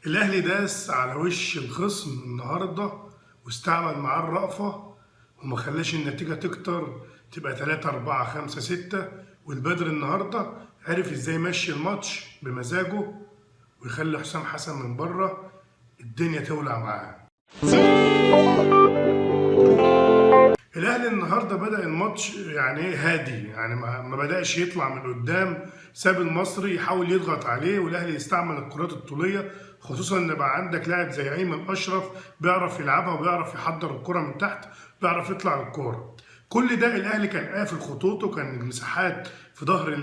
الاهلي داس على وش الخصم النهارده واستعمل معاه الرأفة وما خلاش النتيجة تكتر تبقى 3 4 5 6. والبدر النهارده عرف ازاي يمشي الماتش بمزاجه ويخلي حسام حسن من بره الدنيا تولع معاه. الاهلي النهارده بدأ الماتش يعني هادي، يعني ما بدأش يطلع من قدام، ساب المصري يحاول يضغط عليه والاهلي يستعمل الكرات الطوليه، خصوصا ان بقى عندك لاعب زي ايمن اشرف بيعرف يلعبها وبيعرف يحضر الكره من تحت، بيعرف يطلع الكورة. كل ده الاهلي كان قافل خطوطه، كان المساحات في ظهر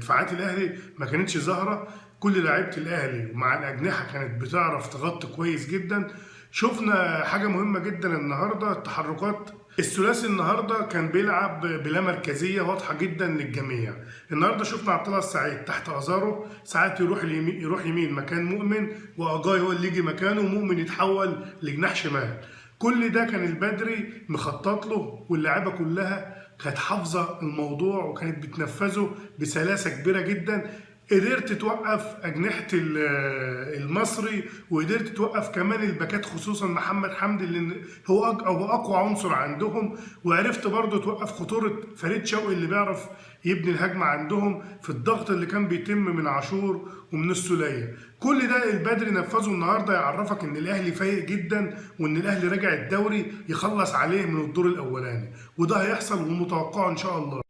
دفاعات الاهلي ما كانتش ظاهره. كل لعيبة الاهلي ومع الاجنحة كانت بتعرف تغطي كويس جدا. شفنا حاجة مهمة جدا النهارده، التحركات. الثلاثي النهارده كان بيلعب بلا مركزية واضحة جدا للجميع. النهارده شفنا عبد الله السعيد تحت ازاره، ساعات يروح اليمين، يروح يمين مكان مؤمن، واجاي هو اللي يجي مكانه، ومؤمن يتحول لجناح شمال. كل ده كان البدري مخطط له، واللاعيبه كلها كانت حافظه الموضوع وكانت بتنفذه بسلاسة كبيرة جدا. قدرت توقف اجنحة المصري، وقدرت توقف كمان الباكات، خصوصا محمد حمدي اللي هو اقوى عنصر عندهم. وعرفت برضه توقف خطورة فريد شوقي اللي بيعرف يبني الهجمة عندهم في الضغط اللي كان بيتم من عاشور ومن السوليه. كل ده البدري نفذه النهارده، يعرفك ان الاهلي فايق جدا وان الاهلي راجع الدوري يخلص عليه من الدور الاولاني، وده هيحصل ومتوقعه ان شاء الله.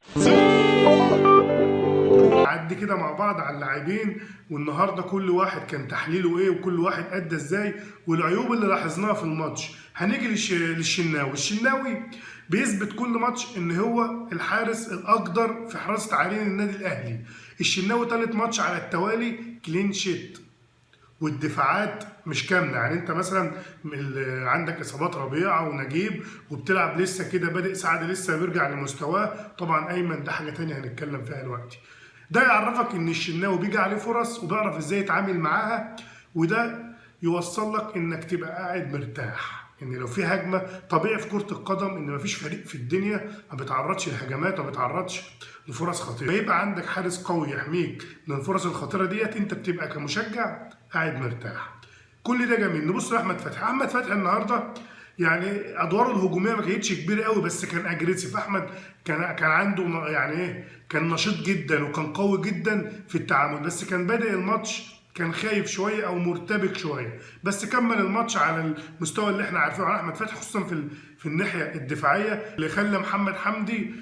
عدي كده مع بعض على اللاعبين، والنهارده كل واحد كان تحليله ايه، وكل واحد ادى ازاي، والعيوب اللي لاحظناها في الماتش. هنيجي للشناوي. الشناوي بيثبت كل ماتش ان هو الحارس الاقدر في حراسة عرين النادي الاهلي. الشناوي ثالث ماتش على التوالي clean sheet، والدفاعات مش كاملة. يعني انت مثلا عندك اصابات ربيعة ونجيب، وبتلعب لسه كده بادئ سعد لسه بيرجع لمستواه، طبعا ايمن ده حاجة تانية هنتكلم فيها دلوقتي. ده يعرفك ان الشناوي بيجي عليه فرص وبيعرف ازاي يتعامل معاها، وده يوصل لك انك تبقى قاعد مرتاح. ان لو في هجمة طبيعي في كره القدم ان مفيش فريق في الدنيا ما بيتعرضش لهجمات، ما بيتعرضش لفرص خطيرة، يبقى عندك حارس قوي يحميك من الفرص الخطيرة ديت، انت بتبقى كمشجع قاعد مرتاح. كل ده جميل. نبص لاحمد فتحي. احمد فتحي النهارده يعني ادواره الهجومية ما كانتش كبيرة قوي، بس كان aggressive. احمد كان عنده يعني ايه، كان نشيط جدا وكان قوي جدا في التعامل، بس كان بادئ الماتش كان خايف شوية او مرتبك شوية، بس كمل الماتش على المستوى اللي احنا عارفينه على احمد فتحي، خصوصا في الناحية الدفاعية اللي خلى محمد حمدي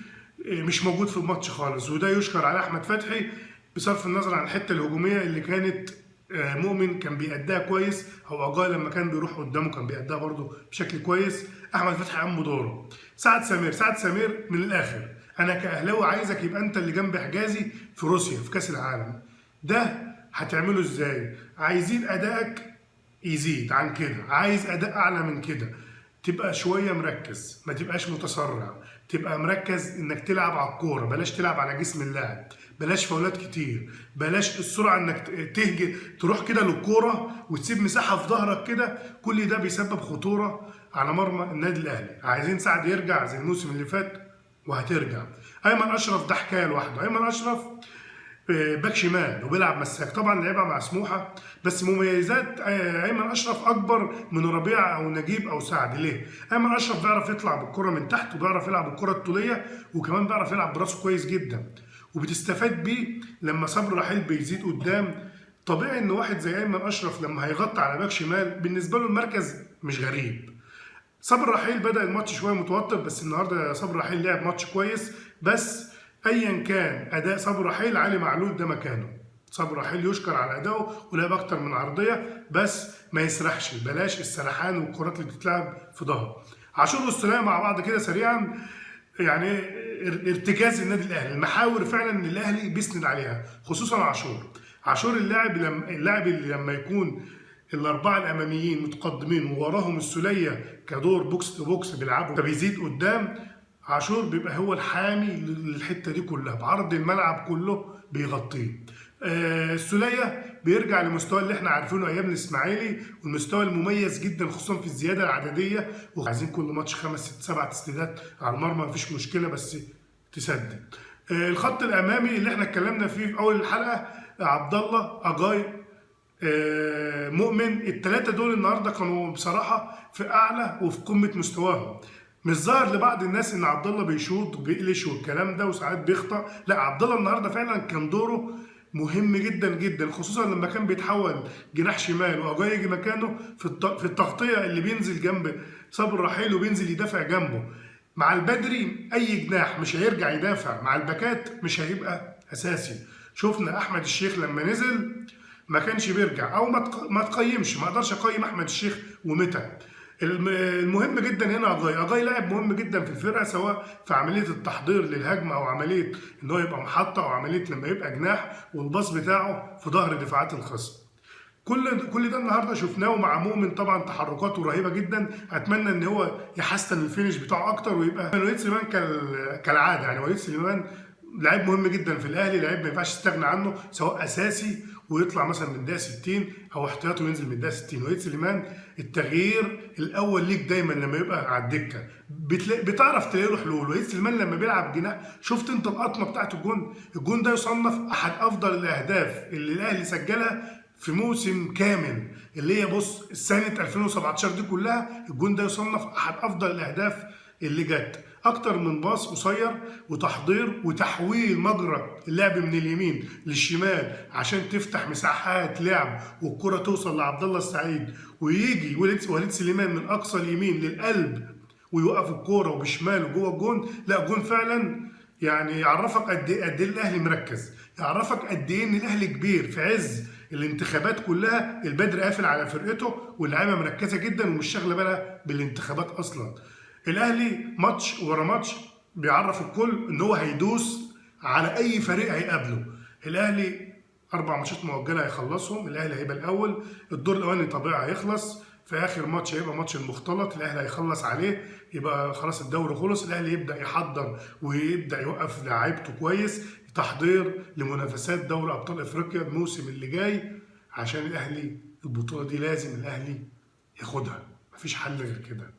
مش موجود في الماتش خالص، وده يشكر على احمد فتحي بصرف النظر عن الحتة الهجومية اللي كانت مؤمن كان بيأديها كويس، او اجاي لما كان بيروح قدامه كان بيأديها برده بشكل كويس. احمد فتحي قام بدوره. سعد سمير، سعد سمير من الاخر انا كاهلاوي عايزك يبقى انت اللي جنب حجازي في روسيا في كاس العالم. ده هتعمله ازاي؟ عايزين ادائك يزيد عن كده، عايز اداء اعلى من كده، تبقى شوية مركز، ما تبقاش متسرع، تبقى مركز انك تلعب على الكورة، بلاش تلعب على جسم اللاعب، بلاش فاولات كتير، بلاش السرعة انك تهجي تروح كده للكورة وتسيب مساحة في ظهرك كده. كل ده بيسبب خطورة على مرمى النادي الاهلي. عايزين سعد يرجع زي الموسم اللي فات وهترجع. ايمن اشرف ده حكاية لوحده. ايمن اشرف باك شمال وبيلعب مساك، طبعا لعبها مع سموحه، بس مميزات ايمن اشرف اكبر من ربيعة او نجيب او سعد. ليه؟ ايمن اشرف بيعرف يطلع بالكرة من تحت، وبيعرف يلعب الكره الطوليه، وكمان بيعرف يلعب براسه كويس جدا، وبتستفاد بيه لما صبري رحيل بيزيد قدام. طبيعي ان واحد زي ايمن اشرف لما هيغطي على باك شمال بالنسبة له المركز مش غريب. صبري رحيل بدأ الماتش شوية متوتر، بس النهارده صبري رحيل لعب ماتش كويس. بس ايا كان اداء صبري رحيل، علي معلول ده مكانه. صبري رحيل يشكر على ادائه ولعب اكتر من عرضية، بس ما يسرحش، بلاش السرحان والكرات اللي بتتلعب في ظهره. عاشور والسوليه مع بعض كده سريعا، يعني ارتكاز النادي الاهلي، المحاور فعلا اللي الاهلي بيسند عليها، خصوصا عاشور. عاشور اللاعب اللي لما يكون الاربعة الاماميين متقدمين ووراهم السوليه كدور box to box بيلعبوا، فبيزيد قدام، عاشور بيبقى هو الحامي للحتة دي كلها، بعرض الملعب كله بيغطيه. السوليه بيرجع لمستوى اللي احنا عارفينه ايام الاسماعيلي، والمستوى المميز جدا خصوصا في الزيادة العدديه. وعايزين كل ماتش 5 6 7 تسديدات على المرمى، مفيش مشكلة بس تسدد. الخط الامامي اللي احنا اتكلمنا فيه في اول الحلقة، عبد الله اجاي مؤمن، الثلاثة دول النهارده كانوا بصراحة في اعلى وفي قمة مستواهم. مش ظاهر لبعض الناس ان عبد الله بيشوط وبيقلش والكلام ده وساعات بيخطأ، لا عبد الله النهارده فعلا كان دوره مهم جدا جدا، خصوصا لما كان بيتحول جناح شمال واجاي يجي مكانه في التغطية اللي بينزل جنب صبر رحيل وبينزل يدافع جنبه. مع البدري اي جناح مش هيرجع يدافع مع الباكات مش هيبقى اساسي. شفنا احمد الشيخ لما نزل ما كانش بيرجع او ما تقيمش، ما اقدرش اقيم احمد الشيخ ومتى. المهم جدا هنا اجاي لاعب مهم جدا في الفرقة، سواء في عملية التحضير للهجمه او عملية ان هو يبقى محطة او عملية لما يبقى جناح والباص بتاعه في ظهر دفاعات الخصم. كل ده النهارده شفناه مع مؤمن، طبعا تحركاته رهيبة جدا، اتمنى ان هو يحسن ال finish بتاعه اكتر ويبقى وليد سليمان كالعادة. يعني وليد سليمان لعيب مهم جدا في الاهلي، لعيب ما ينفعش تستغنى عنه، سواء اساسي ويطلع مثلا من الدقيقة 60 او احتياطي وينزل من الدقيقة 60. وليد سليمان التغيير الاول ليك دايما لما يبقى على الدكة، بتعرف تلاقي له حلول. وليد سليمان لما بيلعب جناح، شفت انت القطمه بتاعت الجون، الجون ده يصنف احد افضل الاهداف اللي الاهلي سجلها في موسم كامل، اللي هي بص سنة 2017 دي كلها، الجون ده يصنف احد افضل الاهداف اللي جت. اكتر من باص قصير وتحضير وتحويل مجرى اللعب من اليمين للشمال عشان تفتح مساحات لعب والكره توصل لعبد الله السعيد، ويجي وليد سليمان من اقصى اليمين للقلب ويوقف الكورة وبشماله جوه الجون. لا جون فعلا يعني يعرفك قد ايه قد ايه الاهلي مركز، يعرفك قد ايه ان الاهلي كبير في عز الانتخابات كلها. البدر قافل على فرقته واللعيبة مركزه جدا ومش شاغله بالها بالانتخابات اصلا. الاهلي ماتش ورا ماتش بيعرف الكل ان هو هيدوس على اي فريق هيقابله. الاهلي 4 ماتشات مؤجلة هيخلصهم، الاهلي هيبقى الاول، الدور الاولاني طبيعي هيخلص، في اخر ماتش هيبقى ماتش المختلط الاهلي هيخلص عليه، يبقى خلاص الدوري خلص. الاهلي يبدا يحضر ويبدا يوقف لعيبته كويس، تحضير لمنافسات دوري ابطال افريقيا الموسم اللي جاي، عشان الاهلي البطولة دي لازم الاهلي ياخدها، مفيش حل غير كده.